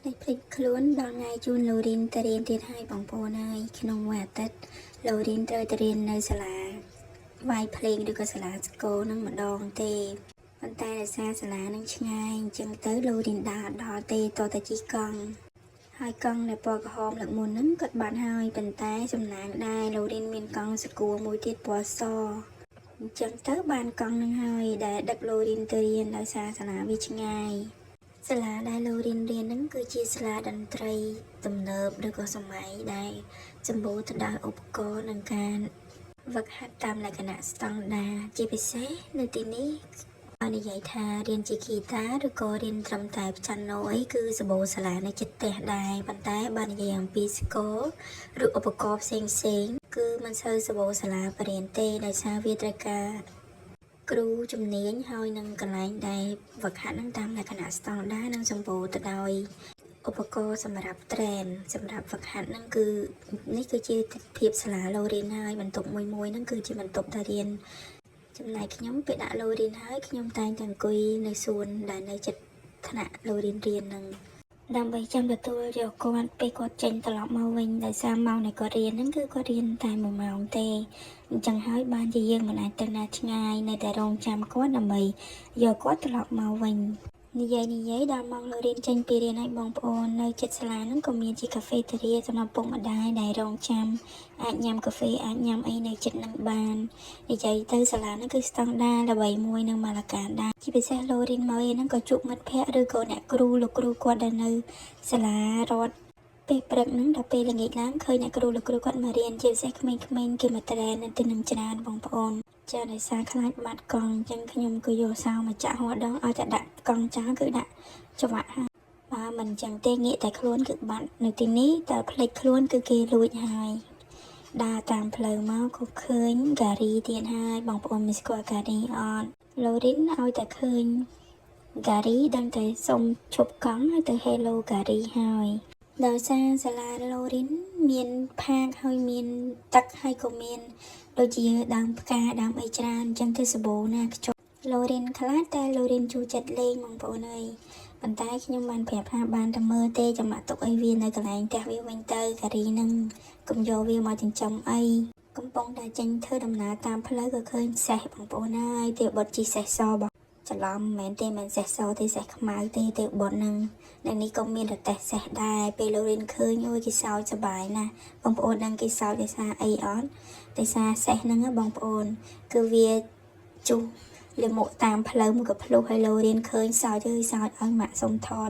ភ្លេចភ្លេចខ្លួនដល់ថ្ងៃជូនឡូរីនទៅរៀនទៀតហើយបងប្អូនហើយក្នុងមួយអាទិត្យឡូរីនត្រូវទៅរៀននៅសាលាវាយភ្លេងឬក៏សាលាស្គរនឹងម្ដងទេប៉ុន្តែដោយសារសាលានឹងឆ្ងាយអញ្ចឹងទៅឡូរីនដើរអត់ដល់ទេតតែជិះកង់ហើយកង់ដែលពណ៌ក្រហមលើកមុនហ្នឹងគាត់បាត់ហើយប៉ុន្តែសំណាងដែរឡូរីនមានកង់សកួរមួយទៀតពណ៌សអញ្ចឹងទៅបានកង់នឹងហើយដែលដឹកឡូរីនទៅរៀនដោយសារសាលាវាឆ្ងាយ សាលាដែលឡូរីនរៀនហ្នឹងគឺជាសាលាតន្ត្រីទំនើបឬក៏សម័យដែលសម្បូរទៅដោយឧបករណ៍និងការហ្វឹកហាត់តាមលក្ខណៈស្តង់ដារជាពិសេសនៅទីនេះបើនិយាយថារៀនជាហ្គីតាឬក៏រៀនត្រឹមតែព្យ៉ាណូអីគឺសម្បូរសាលានៅជិតផ្ទះដែរប៉ុន្តែបើនិយាយអំពីស្គរឬឧបករណ៍ផ្សេងផ្សេងៗគឺមិនសូវសម្បូរសាលាបរៀនទេដោយសារវាត្រូវការ គ្រូជំនាញហើយនឹងកន្លែងដែលហ្វឹកហាត់នឹងតាមលក្ខណៈស្តង់ដារនិងសម្បូរទៅដោយឧបករណ៍សម្រាប់ train សម្រាប់ហ្វឹកហាត់នឹងគឺនេះគឺជាទិដ្ឋភាពសាលាឡូរីនហើយបន្ទប់មួយមួយហ្នឹងគឺជាបន្ទប់ដែលរៀនចំណែកខ្ញុំពេលដាក់ឡូរីនហើយខ្ញុំតែងតែអង្គុយនៅសួនដែលនៅជិតថ្នាក់ឡូរីនរៀនហ្នឹងដើម្បីចាំទទួលយកគាត់ពេលគាត់ចេញត្រឡប់មកវិញដោយសារម៉ោងដែលគាត់រៀនហ្នឹងគឺគាត់រៀនតែ1ម៉ោងទេ អញ្ចឹងហើយបានជាយើងមិនអាចទៅណាឆ្ងាយនៅតែរងចាំគាត់ដើម្បីយកគាត់ត្រឡប់មកវិញនិយាយនិយាយដល់ម៉ោងឡូរៀនចេញពីរៀនឲ្យបងប្អូននៅជិតសាលាហ្នឹងក៏មានជាកាហ្វេតេរីសម្រាប់ពុកម្ដាយដែលរងចាំអាចញ៉ាំកាហ្វេអាចញ៉ាំអីនៅជិតហ្នឹងបាននិយាយទៅសាលាហ្នឹងគឺស្តង់ដារល្បីមួយនៅម៉ាឡាកាដែរជាពិសេសឡូរីនមករៀនហ្នឹងក៏ជួបមិត្តភ័ក្តិឬក៏អ្នកគ្រូលោកគ្រូគាត់ដែលនៅសាលារដ្ឋ ពេលព្រឹកហ្នឹងដល់ពេលល្ងាចឡើងឃើញអ្នកគ្រូលោកគ្រូគាត់មករៀនជាពិសេសក្មេងៗគេមក train នៅទីនឹងច្រើនបងប្អូនចាដោយសារខ្លាចបាត់កង់អញ្ចឹងខ្ញុំក៏យកសោមកចាក់ហួរដងឲ្យតែដាក់កង់ចោលគឺដាក់ច្បាក់ហើយបើមិនអញ្ចឹងទេងាកតែខ្លួនគឺបាត់នៅទីនេះតែភ្លេចខ្លួនគឺគេលួចហើយដើរតាមផ្លូវមកក៏ឃើញការីទៀតហើយបងប្អូនមានស្គាល់ការីអត់ឡូរីនឲ្យតែឃើញការីដឹងតែសុំឈប់កង់ហើយទៅ Hello ការីហើយ ដោយសារសាលាឡូរីនមាន park ហើយមានទឹកហើយក៏មានដូចជាដើមផ្កាដើមអីច្រើនអញ្ចឹងទៅសម្បូរណាស់ខ្ជុំឡូរីនខ្លះតែឡូរីនចូលចិត្តលេងបងប្អូនអើយប៉ុន្តែខ្ញុំបានប្រាប់ថាបានតែមើលទេចាំបាក់ទុកអីវានៅកន្លែងផ្ទះវាវិញទៅការីនឹងកុំយកវាមកចិញ្ចឹមអីកំពុងតែចេញធ្វើដំណើរតាមផ្លូវក៏ឃើញសេះបងប្អូនហើយទេបុតជីសេះសបងច្រឡំមិនមែនទេមិនសេះសទេសេះខ្មៅទេទេបុតនឹង នៅនេះក៏មានរទេះសេះដែរពេលលោករៀនឃើញអូយគេសើចសប្បាយណាស់បងប្អូនដឹងគេសើចដោយសារអីអត់ដោយសារសេះហ្នឹងណាបងប្អូន គឺវាជុះលាមកតាមផ្លូវមកក៏ភ្លុះឲ្យលោករៀនឃើញសើចអើយសើចឲ្យម៉ាក់សុំថត